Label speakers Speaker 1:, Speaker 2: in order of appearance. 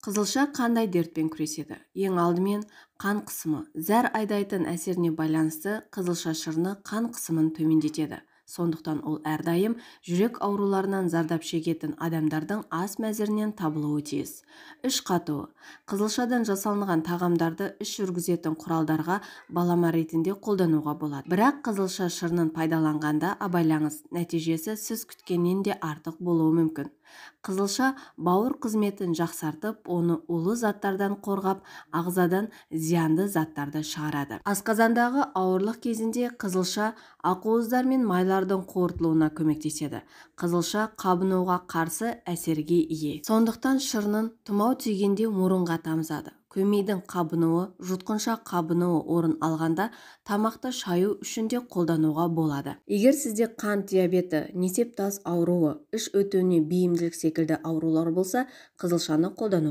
Speaker 1: Қызылша қандай дертпен күреседі? Ең алдымен қан қысымы. Зәр айдайтын әсеріне байланысты қызылша шырыны қан қысымын төмендетеді. Сондықтан ол әрдайым жүрек ауруларынан зардап шегетін адамдардың ас мәзірінен табылуы тиіс. Іш қатуы. Қызылшадан жасалынған тағамдарды іш жүргізетін құралдарға балама ретінде қолдануға болады. Бірақ қызылша шырынын пайдаланғанда абайлаңыз, нәтижесі сіз күткеннен де артық болуы мүмкін. Қызылша бауыр қызметін жақсартып, оны улы заттардан қорғап, ағзадан зиянды заттарды шығарады. Асқазандағы ауырлық кезінде қызылша ақуыздар мен майлардың қорытылуына көмектеседі. Қызылша қабынуға қарсы әсерге ие. Сондықтан шырынын тұмау тигенде мұрынға тамызады. Көмейдің қабынуы, жұтқыншақ қабынуы орын алғанда тамақты шаю үшін де қолдануға болады. Егер сізде қант диабеті, несеп тас ауруы, іш өтуіне бейімділік секілді аурулар болса, қызылшаны қолдануға